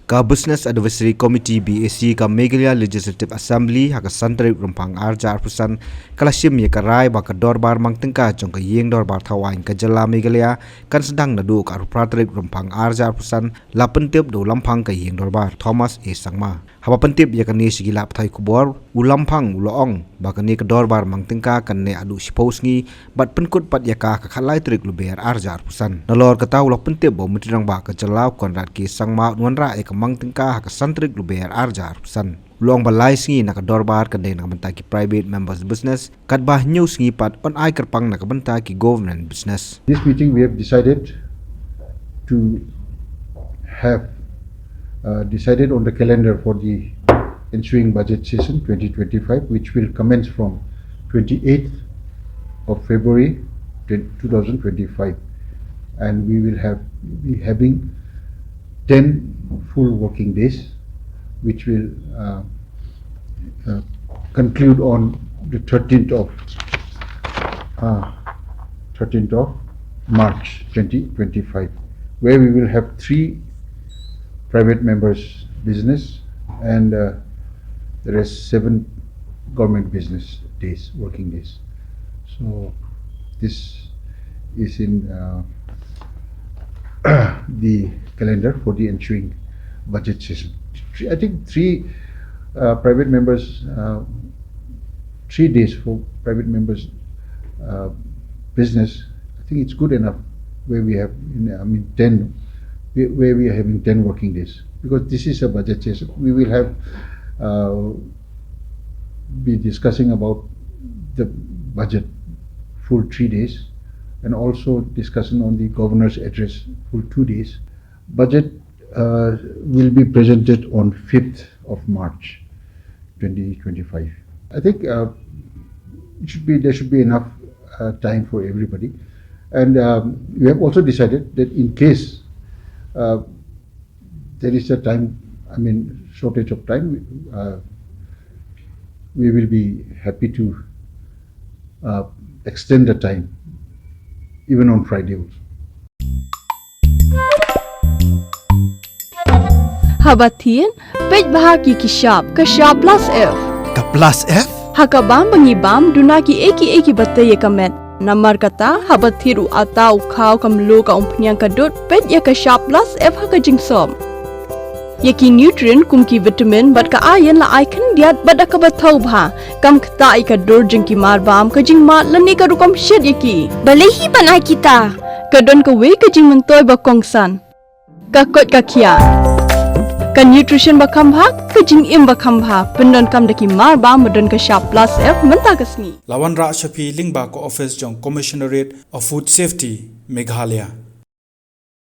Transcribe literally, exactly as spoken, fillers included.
Ka Business Advisory Committee, B A C, ka Meghalaya Legislative Assembly ha ka san tarik Rymphang arhajar arphew san ka la shim ïa ka rai ba ka dorbar mang tyngka jong ka ïing dorbar thaw aiñ ka jylla Meghalaya kan sdang naduh ka arphew phra tarik Rymphang arhajar arphew san, la pyntip da u Lamphang ka ïing dorbar, Thomas A Sangma. Haba pyntip ïa kane sha ki lad pathai khubor, u Lamphang u la ong ba kane ka dorbar mang tyngka kan neh haduh shiphew sngi, bad pynkut pat ïa ka ha ka khatlai tarik Lber arhajar arphew san. Nalor kata u la pyntip ba u Myntri Rangbah ka jylla, u Conrad K Sangma, un wanrah ïa ka mang tyngka ha ka san tarik Lber arhajar arphew san. U la ong ba lai sngi na ka dorbar kan dei na ka bynta ki private members business, katba hynñiew sngi pat yn ai kyrpang na ka bynta ki government business. This meeting we have decided to have, uh, decided on the calendar for the ensuing budget session twenty twenty-five, which will commence from twenty-eighth of February, two thousand twenty-five, and we will have, be having ten full working days, which will, uh, uh, conclude on the thirteenth of, uh, thirteenth of March twenty twenty-five, where we will have three private members business and, uh, the rest seven government business days, working days. So this is in, uh, the calendar for the ensuing budget session. Three, I think three, uh, private members, uh, three days for private members, uh, business. I think it's good enough where we have, I mean, ten, where we are having ten working days, because this is a budget session. We will have, uh, be discussing about the budget full three days, and also discussion on the governor's address full two days. Budget, uh, will be presented on fifth of March twenty twenty-five. I think, uh, it should be, there should be enough, uh, time for everybody. And, um, we have also decided that in case, uh, there is a time, I mean, shortage of time, uh, we will be happy to, uh, extend the time, even on Friday also. Haba thied, peit bha ki ki shap, ka shap plus F. Ka plus F? Ha ka bam ba ngi bam, duna ki ei ki ei kiba tei ïa ka met. Namar kata, haba thied u atta, u khaw, ka mluh, ka umphniang, ka dud, peit ïa ka shap plus F ha ka jingsop. Ïa ki nutrient kum ki vitamin bad ka iron la ai khyndiat bad da kaba thaw bha. Kam ktah ïa ka dur jong ki mar bam, ka jingmad lane ka rukom shet ïa ki. Balei hi ban ai kita? Ka don kawei ka jingmyntoi ba kongsan. Ka koit ka khiah. Ka nutrition ba kham bha, ka jingim ba kham bha. Pyndonkam da ki mar bam ba don ka shap plus F mynta ka sngi. La wanrah sha phi lyngba ka office jong Commissionerate of Food Safety, Meghalaya.